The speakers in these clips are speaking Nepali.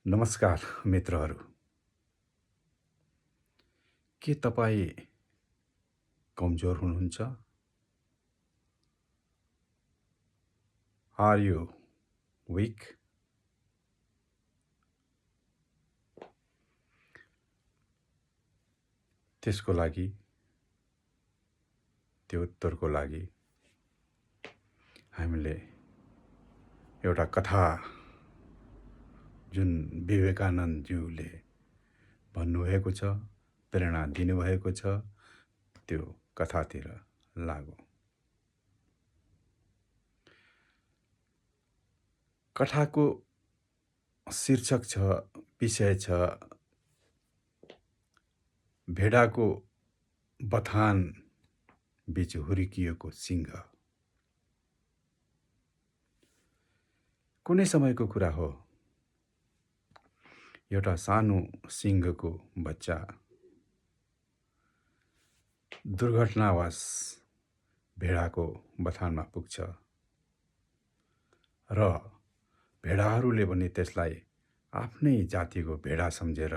नमस्कार मित्रहरू, के तपाईँ कमजोर हुनुहुन्छ? Are you weak? त्यसको लागि, त्यो उत्तरको लागि हामीले एउटा कथा जुन विवेकानन्दज्यूले भन्नुभएको छ, प्रेरणा दिनुभएको छ, त्यो कथातिर लागौँ। कथाको शीर्षक छ, विषय छ, भेडाको बथान बीच हुर्किएको सिंह। कुनै समयको कुरा हो, एउटा सानो सिंहको बच्चा दुर्घटनावश भेडाको बथानमा पुग्छ र भेडाहरूले पनि त्यसलाई आफ्नै जातिको भेडा सम्झेर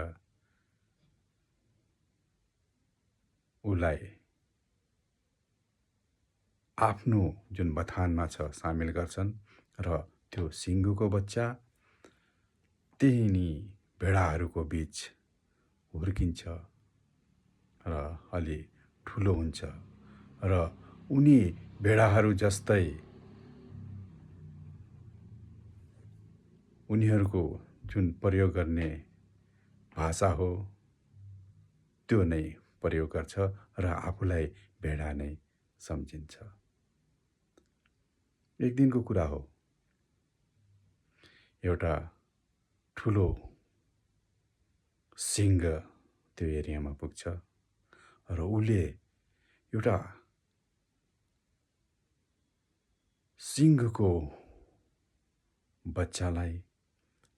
उसलाई आफ्नो जुन बथानमा छ सामेल गर्छन् र त्यो सिंहको बच्चा त्यही नि भेडाहरूको बीच हुर्किन्छ र अलि ठुलो हुन्छ र उनी भेडाहरू जस्तै उनीहरूको जुन प्रयोग गर्ने भाषा हो त्यो नै प्रयोग गर्छ र आफूलाई भेडा नै सम्झिन्छ। एक दिनको कुरा हो, एउटा ठुलो सिंह त्यो एरियामा पुग्छ र उसले एउटा सिंहको बच्चालाई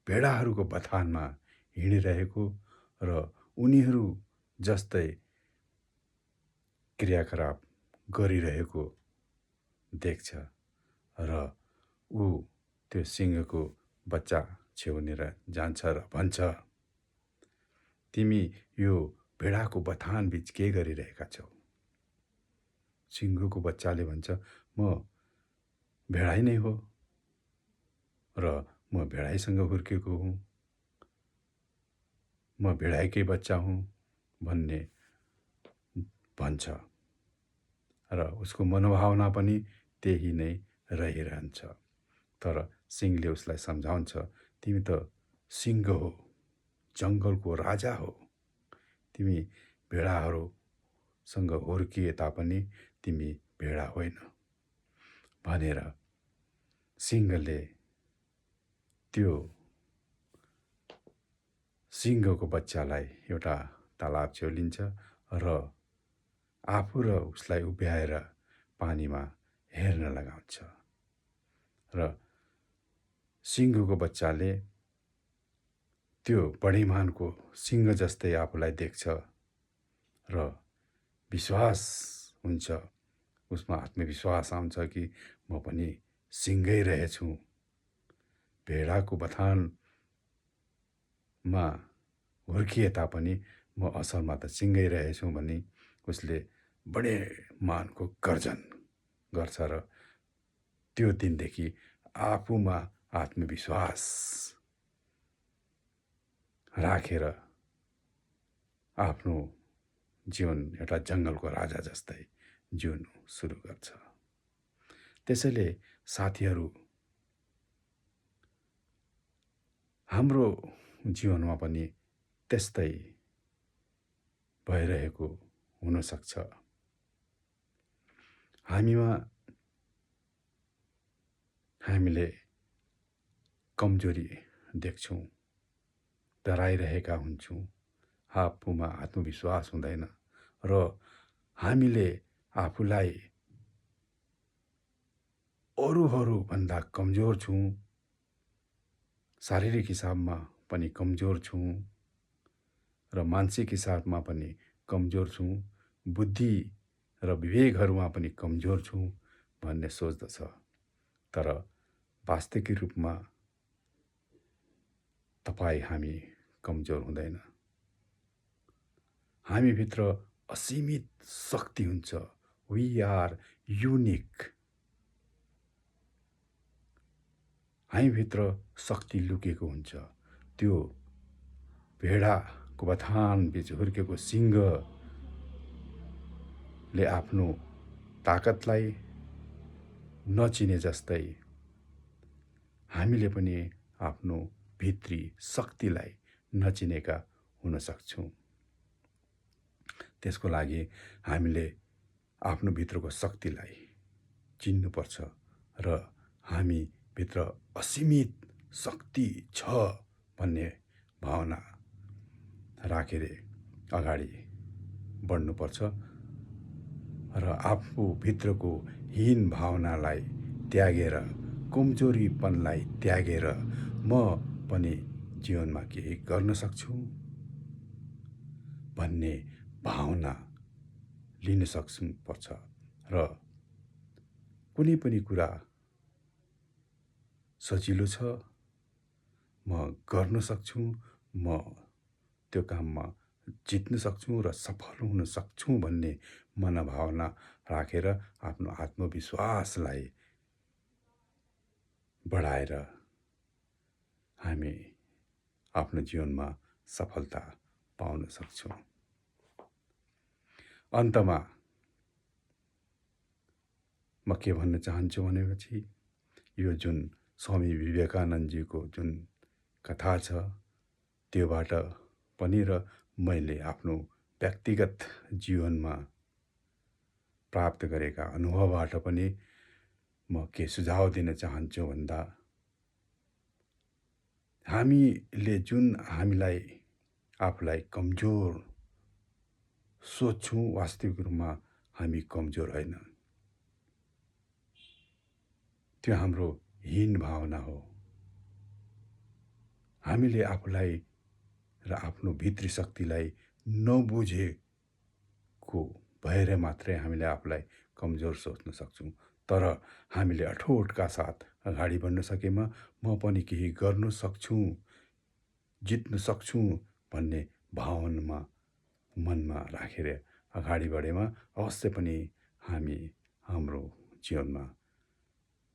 भेडाहरूको बथानमा हिँडिरहेको र उनीहरू जस्तै क्रियाकलाप गरिरहेको देख्छ र ऊ त्यो सिंहको बच्चा छेउनेर जान्छ र भन्छ, तिमी यो भेडाको बथान बीच के गरिरहेका छौ? सिंहको बच्चाले भन्छ, म भेडै नै हो र म भेडाइसँग हुर्केको हुँ, म भेडाइकै बच्चा हुँ भन्ने भन्छ र उसको मनोभावना पनि त्यही नै रहिरहन्छ। तर सिंहले उसलाई सम्झाउँछ, तिमी त सिंह हो, जङ्गलको राजा हो, तिमी भेडाहरूसँग हुर्किए तापनि तिमी भेडा होइन भनेर सिंहले त्यो सिंहको बच्चालाई एउटा तालाब छेउ लिन्छ र आफू र उसलाई उभ्याएर पानीमा हेर्न लगाउँछ र सिंहको बच्चाले त्यो बढीमानको सिंह जस्तै आफूलाई देख्छ र विश्वास हुन्छ, उसमा आत्मविश्वास आउँछ कि म पनि सिंहै रहेछु, भेडाको बथानमा हुर्किए तापनि म असलमा त सिंहै रहेछु भनी उसले बडे मानको गर्जन गर्छ र त्यो दिनदेखि आफूमा आत्मविश्वास राखेर आफ्नो जीवन एउटा जङ्गलको राजा जस्तै जिउनु सुरु गर्छ। त्यसैले साथीहरू, हाम्रो जीवनमा पनि त्यस्तै भइरहेको हुनसक्छ। हामीले कमजोरी देख्छौँ, डराइरहेका हुन्छौँ, आफूमा आत्मविश्वास हुँदैन र हामीले आफूलाई अरूहरूभन्दा कमजोर छौँ, शारीरिक हिसाबमा पनि कमजोर छौँ र मानसिक हिसाबमा पनि कमजोर छौँ, बुद्धि र विवेकहरूमा पनि कमजोर छौँ भन्ने सोच्दछ। तर वास्तविक रूपमा तपाईँ हामी कमजोर हुँदैन। हामीभित्र असीमित शक्ति हुन्छ। We are unique. हामीभित्र शक्ति लुकेको हुन्छ। त्यो भेडाको बथान बीच हुर्केको सिंहले आफ्नो ताकतलाई नचिने जस्तै हामीले पनि आफ्नो भित्री शक्तिलाई नचिनेका हुन सक्छौँ। त्यसको लागि हामीले आफ्नो भित्रको शक्तिलाई चिन्नुपर्छ र हामी भित्र असीमित शक्ति छ भन्ने भावना राखेर अगाडि बढ्नुपर्छ र आफू भित्रको हीन भावनालाई त्यागेर, कमजोरीपनलाई त्यागेर म पनि जीवनमा केही गर्न सक्छु भन्ने भावना लिन सक्नुपर्छ र कुनै पनि कुरा सजिलो छ, म गर्न सक्छु, म त्यो काममा जित्न सक्छु र सफल हुन सक्छु भन्ने मनोभावना राखेर आफ्नो आत्मविश्वासलाई बढाएर हामी आफ्नो जीवनमा सफलता पाउन सक्छौँ। अन्तमा म के भन्न चाहन्छु भनेपछि यो जुन स्वामी विवेकानन्दजीको जुन कथा छ त्योबाट पनि र मैले आफ्नो व्यक्तिगत जीवनमा प्राप्त गरेका अनुभवबाट पनि म के सुझाव दिन चाहन्छु भन्दा हामीले जुन हामीलाई आफूलाई कमजोर सोच्छौँ वास्तविक रूपमा हामी कमजोर होइन। त्यो हाम्रो हीन भावना हो। हामीले आफूलाई र आफ्नो भित्री शक्तिलाई नबुझेको भएर मात्रै हामीले आफूलाई कमजोर सोच्न सक्छौँ। तर हामीले अठोटका साथ अगाडि बढ्न सकेमा म पनि केही गर्न सक्छु, जित्न सक्छु भन्ने भावनामा मनमा राखेर अगाडि बढेमा अवश्य पनि हामी हाम्रो जीवनमा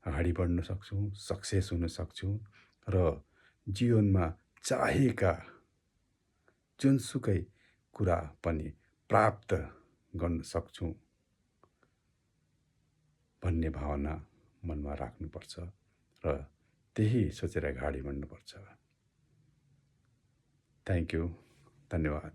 अगाडि बढ्न सक्छौँ, सक्सेस हुन सक्छौँ र जीवनमा चाहेका जुनसुकै कुरा पनि प्राप्त गर्न सक्छौँ भन्ने भावना मनमा राख्नुपर्छ र त्यही सोचेर अगाडि बढ्नुपर्छ। थ्याङ्क यू, धन्यवाद।